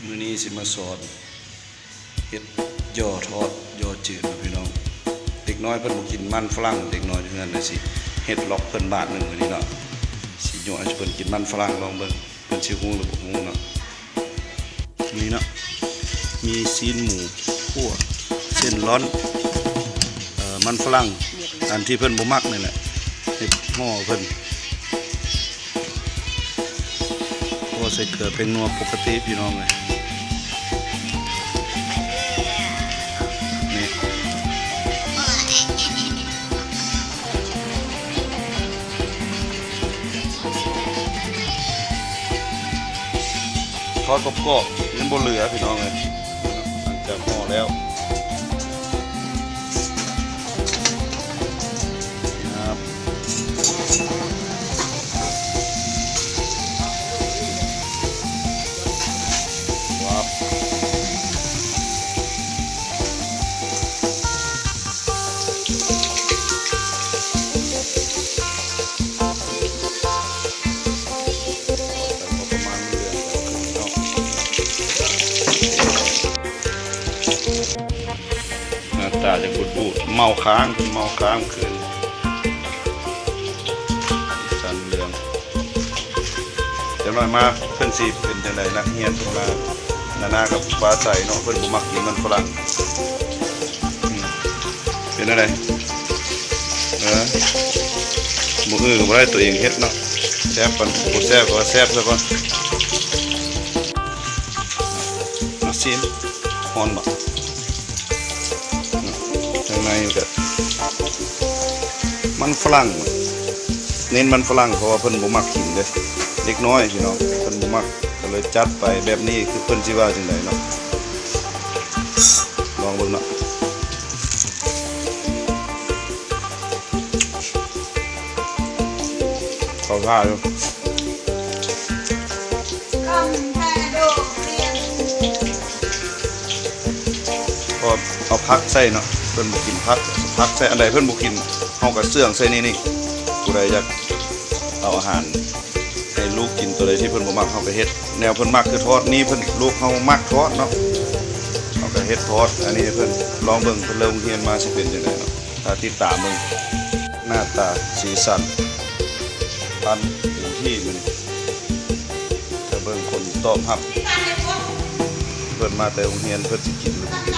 ມື້ນີ້ຊິມາສອນເຮັດຢໍ່ທອດ ຢໍ່ຈືດເນາະພີ່ນ້ອງ. ເດັກນ້ອຍເພິ່ນບໍ່ກິນມັນຝຣັ່ງ ເດັກນ້ອຍຢູ່ເຮືອນ ຊິເຮັດລອກເພິ່ນບາດໜຶ່ງມື້ນີ້ເນາະ. ຊິຍົວະໃຫ້ເພິ່ນກິນມັນຝຣັ່ງ ລອງເບິ່ງ ເພິ່ນຊິຮູ້ຫຼືບໍ່ຮູ້ເນາະ. ນີ້ເນາະ ມີຊີ້ນໝູຂົ້ວ ເສັ້ນລອນ ເອີ ມັນຝຣັ່ງ ອັນທີ່ເພິ່ນບໍ່ມັກນີ້ແຫຼະ ເຮັດຫໍ່ເພິ່ນ. ໂອ້ ໃສ່ເກືອແປ້ງນົວປົກກະຕິພີ່ນ້ອງເອີຍ. ນີ້ ທອດກອບໆ ຍັງບໍ່ເຫຼືອພີ່ນ້ອງເອີຍ ຫຼັງຈາກຫໍ່ແລ້ວ. ໜ້າຕາຈະບູດໆ ເມົາຄ້າງ ເມົາຄ້າງຄືນ ສັນເຫຼືອງ. ຈັກໜ້ອຍມາເພິ່ນຊິເປັນຈັ່ງໃດ ນັກຮຽນເພິ່ນມາ ນານາກັບຟ້າໃສເນາະ ເພິ່ນບໍ່ມັກກິນມັນຝຣັ່ງ. ເປັນແນວໃດ? ເອີ ບໍ່ອື້ກໍບໍ່ໄດ້ ຕົວເອງເຮັດເນາະ. ແຊບກ່ອນ ບໍ່ແຊບກໍວ່າແຊບຊະກ່ອນ. ມາຊີມ. ຮ້ອນບໍ່? ຂ້າງໃນມັນກະມັນຝຣັ່ງ ເນັ້ນມັນຝຣັ່ງ ເພາະວ່າເພິ່ນບໍ່ມັກກິນເດ້ ເດັກນ້ອຍພີ່ນ້ອງ ເພິ່ນບໍ່ມັກ ກໍເລີຍຈັດໄປແບບນີ້ ຄືເພິ່ນຊິວ່າຈັ່ງໃດເນາະ. ລອງເບິ່ງເນາະ ເຂົ້າທ່າຢູ່. ກໍເອົາຜັກໃສ່ເນາະ ເພິ່ນບໍ່ກິນຜັກ ຜັກໃສ່ ອັນໃດເພິ່ນບໍ່ກິນ ເຮົາກໍເຊື່ອງໃສ່ໃນນີ້. ຜູ້ໃດຢາກເອົາອາຫານໃຫ້ລູກກິນ ຕົວໃດທີ່ເພິ່ນບໍ່ມັກ ເຮົາກໍເຮັດແນວເພິ່ນມັກ ຄືທອດນີ້ ເພິ່ນ ລູກເຮົາມັກທອດເນາະ ເຮົາກໍເຮັດທອດອັນນີ້ໃຫ້ເພິ່ນ. ລອງເບິ່ງເພິ່ນເລີ່ມໂຮງຮຽນມາຊິເປັນຈັ່ງໃດເນາະ. ຖ້າຕິດຕາມເບິ່ງໜ້າຕາສີສັນອັນເຕັມທີ່ມື້ນີ້ ຈະເບິ່ງຜົນຕອບຮັບ ເພິ່ນມາແຕ່ໂຮງຮຽນ ເພິ່ນຊິກິນຫຼືບໍ່ກິນ.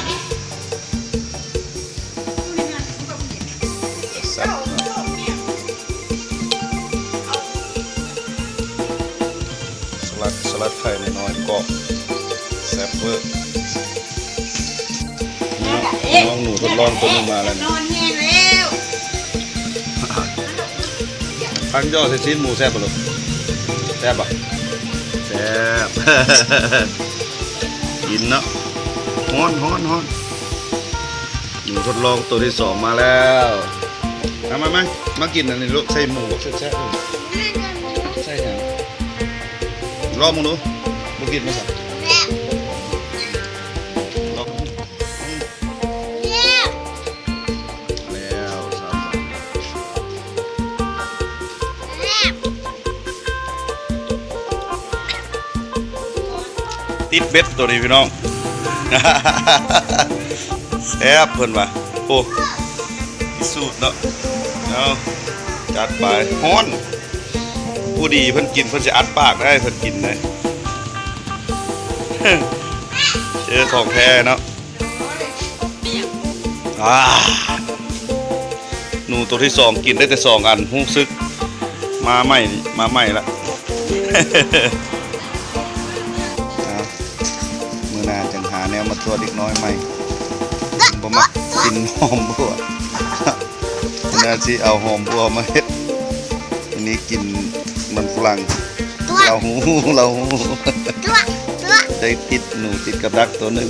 ແຊບເນາະ ສະຫຼັດ ສະຫຼັດໄຂ່ນ້ອຍໆ ກອບ ແຊບເວີ. ນ້ອງ ນ້ອງໜູທົດລອງຕົວໜຶ່ງມາແລ້ວນີ້ ນອນແຮງແລ້ວ. ຄັນຢໍ່ໃສ່ຊີ້ນໝູແຊບບໍ່ລູກ? ແຊບບໍ່? ແຊບ ກິນເນາະ. ຮ້ອນ ຮ້ອນ ຮ້ອນ. ໜູທົດລອງຕົວທີສອງມາແລ້ວ. ມາ ມາ ມາ ມາກິນອັນນີ້ລູກ ໃສ່ໝູແຊບໆ ເລີຍ. ໃສ່ຫຍັງ? ລອງເບິ່ງດູ ບໍ່ກິນບໍ່ຊະ? ລອງ ແລ້ວ ຕິດເບັດໂຕນີ້ພີ່ນ້ອງ ແຊບເພິ່ນວ່າ. ໂອ້ ພິສູດເນາະ. ເອົາ ຈັດໄປ. ຮ້ອນ ຜູ້ດີເພິ່ນກິນ ເພິ່ນຊິອັດປາກໄດ້ ເພິ່ນກິນໄດ້ ເຈີຂອງແທ້ເນາະ. ອາ ໜູໂຕທີສອງກິນໄດ້ແຕ່ສອງອັນ ຮູ້ສຶກມາໃໝ່ ມາໃໝ່ລະ. ອາ ມື້ໜ້າຈັ່ງຫາແນວມາຕົວະເດັກນ້ອຍໃໝ່ ບໍ່ມັກກິນຫອມບົວ. ມື້ໜ້າຊິເອົາຫອມບົວມາເຮັດ ອັນນີ້ກິນມັນຝຣັ່ງ. ລາວຮູ້ ລາວຮູ້ ໄດ້ຕິດໜູຕິດກັບດັກໂຕໜຶ່ງ.